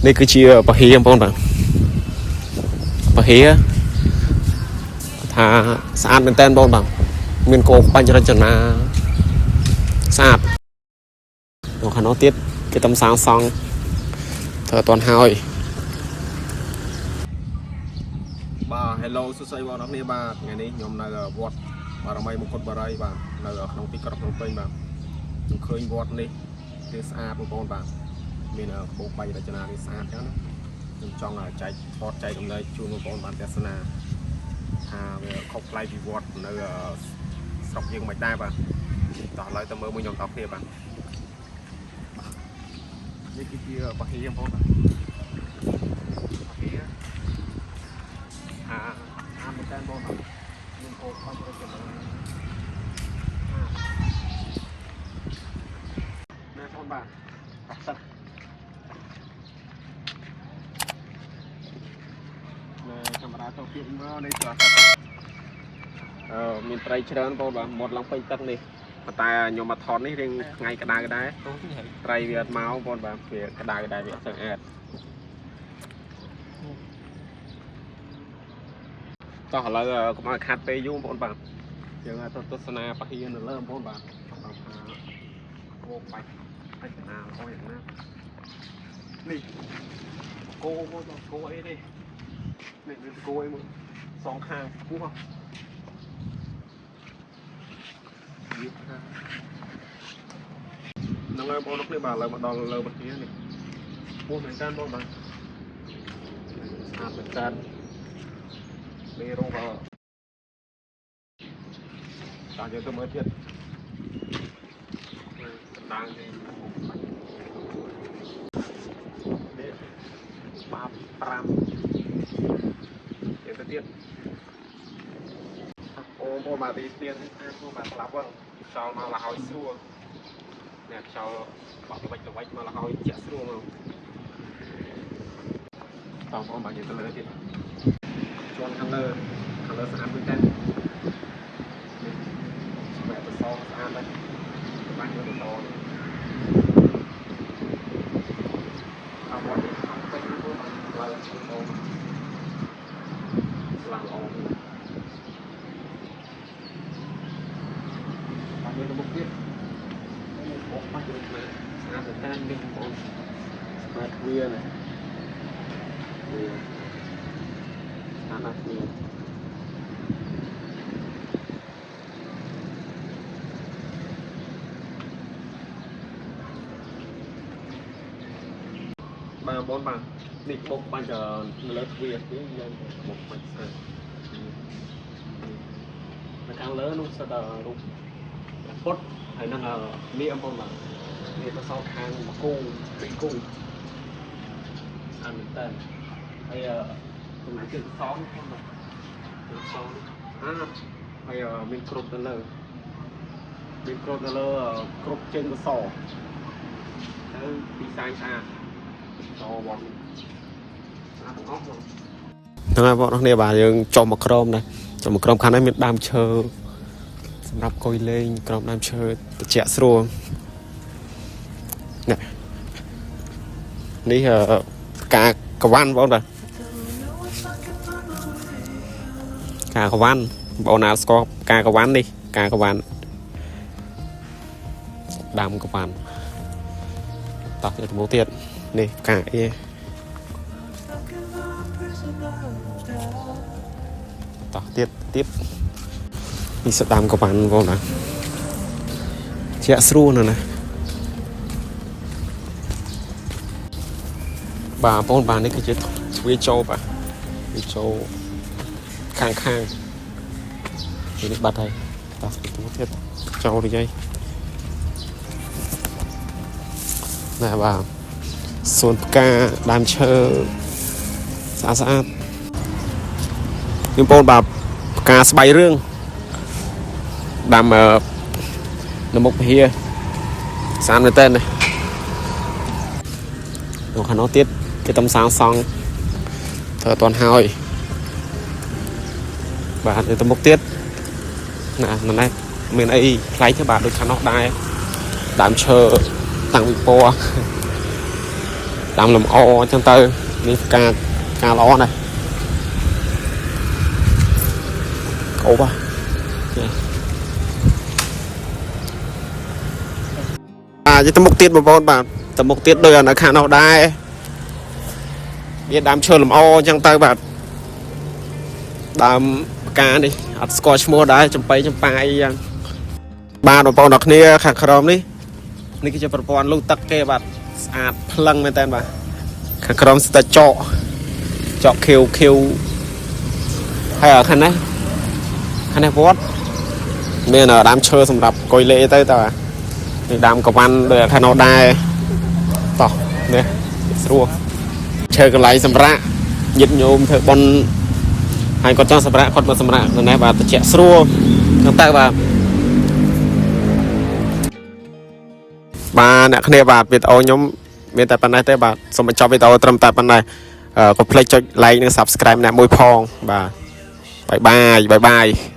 នេះគឺជាពហិបងប្អូនបាទពហិថាស្អាតមែនតើបងបាទមានគោក្បាច់រចនាស្អាតនៅខាងនោះទៀតគេតំសាងសង់ធ្វើអត់ទាន់ហើយបាទ Hello សួស្តីបងប្អូនគ្នាបាទថ្ងៃនេះខ្ញុំនៅវត្តបារមីមង្គលបារីបាទនៅក្នុងទីក្រុងភ្នំពេញបាទខ្ញុំឃើញវត្តនេះវាស្អាតបងប្អូនបាទមានក្បូរក្បាច់រចនានេះស្អាតចឹងណាខ្ញុំចង់ចែកថតចែករំលែកជូនបងប្អូនបានទស្សនាថាវាខុសប្លែកពីវត្តនៅស្រុកយើងមិនដែរបាទតោះឥឡូវទៅមើលមួយខ្ញុំតគ្នាបាទនេះគឺជាបាហីបងប្អូនបាទបាហី អាអាមែនតើបងបាទមានអូបាច់រចនាណែបងបាទអត់ទឹកណែកាមេរ៉ាទៅទៀតមកនេះគឺអត់ទឹកអឺមានត្រីច្រើនបងបាទមុតឡើងពេញទឹកនេះប៉ុន្តែខ្ញុំមកថតនេះរៀងថ្ងៃក្តៅដែរត្រីវាអត់មកបងបាទវាក្តៅដែរវាអត់សូវអែតតោះឥឡូវកុំឲ្យខាត់ពេលយូរបងបាទយើងទៅទស្សនាពហិនៅលើបងបាទបាទថាគោបាច់បាច់ណាល្អយ៉ាងណានេះគោមកគោអីនេះនេះមានគោអីមកសងខាងពោះយឺខាងហ្នឹងហើយបងប្អូនគ្នាបាទឥឡូវមកដល់លើពហិនេះពោះមែនតើបងបាទស្អាតមែនតើនេះរោង តោះយើងទៅមើលទៀតកណ្ដាលនេះនេះបាប5យើងទៅទៀតអូបងបាទទីស្ទៀនអាបងបាទស្លាប់ហ្នឹងខ្យល់មកលហើយស្រួលនេះខ្យល់បក់ល្វិចល្វិចមកលហើយចាក់ស្រួលមកតោះបងបាទយើងទៅលើទៀតជាន់ខាងលើខាងលើស្អាតមែនតើ ស្បែកសស្អាតដែរបាញ់ទៅសអវត្តនេះខាងពេញនោះបានឡើងទៅឡើងអងបាញ់ទៅមុខទៀតអូបាញ់ទៅស្អាតតែនេះបងស្អាតវាណាវាស្អាតណាស់នេះ បាទបងបាទនេះបុកបាច់នៅលើទ្វារនេះយើងបុកបាច់ស្អាតនៅខាងលើនោះសិតតែរូបព្រះពុទ្ធហើយនឹងនេះបងបាទនេះទៅសល់ខាងមកគូពីរគូស្អាតមែនតើហើយចំណែកជើងសងបងបាទជើងសងអាហើយមានគ្រប់ទៅលើមានគ្រប់ទៅលើគ្រប់ជើងកសទៅទីសាញស្អាត ចូលវត្តស្អាតទាំងអស់ហ្មងហ្នឹងហើយបងប្អូនគ្នាបាទយើងចុះមកក្រមណាចុះមកក្រមខាងនេះមានដើមឈើសម្រាប់កុយលេងក្រមដើមឈើត្រជាក់ស្រួលនេះនេះផ្កាកវ៉ាន់បងបាទផ្កាកវ៉ាន់បងណាស្គាល់ផ្កាកវ៉ាន់នេះផ្កាកវ៉ាន់ដើមកវ៉ាន់តោះទៅមុខទៀតនេះផ្កាអី តោះទៀតទៀតនេះសដាមកវ៉ាន់បងណាជាក់ស្រួលណាស់ណាបាទបងបាទនេះគឺជាទ្វារចូលបាទទ្វារចូលខាងខាងនេះបាត់ហើយតោះទៅទៀតចូលទៅយាយណែបាទសួនផ្កាដើមឈើស្អាតស្អាតខ្ញុំបងបាទផ្កាស្បៃរឿងដាំនៅមុខពហិស្អាតមែនតើណានៅខាងនោះទៀតគេតំសាងសង់ធ្វើអត់ទាន់ហើយបាទទៅមុខទៀតណានៅនេះមានអីប្លែកទេបាទដូចខាងនោះដែរដើមឈើតាំងវិពណ៌ ដាំលំអអញ្ចឹងទៅនេះផ្កាផ្កាល្អណាស់អូបាទនេះបាទទៅមុខទៀតបងប្អូនបាទទៅមុខទៀតដូចនៅខាងនោះដែរមានដើមឈើលំអអញ្ចឹងទៅបាទដើមផ្កានេះអត់ស្គាល់ឈ្មោះដែរចំបៃចំប៉ាអីយ៉ាងបាទបងប្អូនអរគ្នាខាងក្រោមនេះនេះគឺជាប្រព័ន្ធលូទឹកគេបាទស្អាតភ្លឹងមែនតើបាទខាងក្រោមស្ទើរចកចកខៀវខៀវហើយខាងនេះខាងនេះវត្តមានដើមឈើសម្រាប់អង្គុយលេទៅតើនេះដើមកវ៉ាន់ដូចខាងនោះដែរតោះនេះស្រួលឈើកន្លែងសម្រាប់ញាតិញោមធ្វើបុណ្យហើយគាត់ចង់សម្រាប់គាត់មកសម្រាប់នៅនេះបាទត្រជាក់ស្រួលហ្នឹងទៅបាទបាទអ្នកគ្នាបាទវីដេអូខ្ញុំមានតែប៉ុណ្ណេះទេបាទសូមបញ្ចប់វីដេអូត្រឹមតែប៉ុណ្ណេះកុំភ្លេចចុច like និង subscribe អ្នកមួយផងបាទ bye bye bye bye.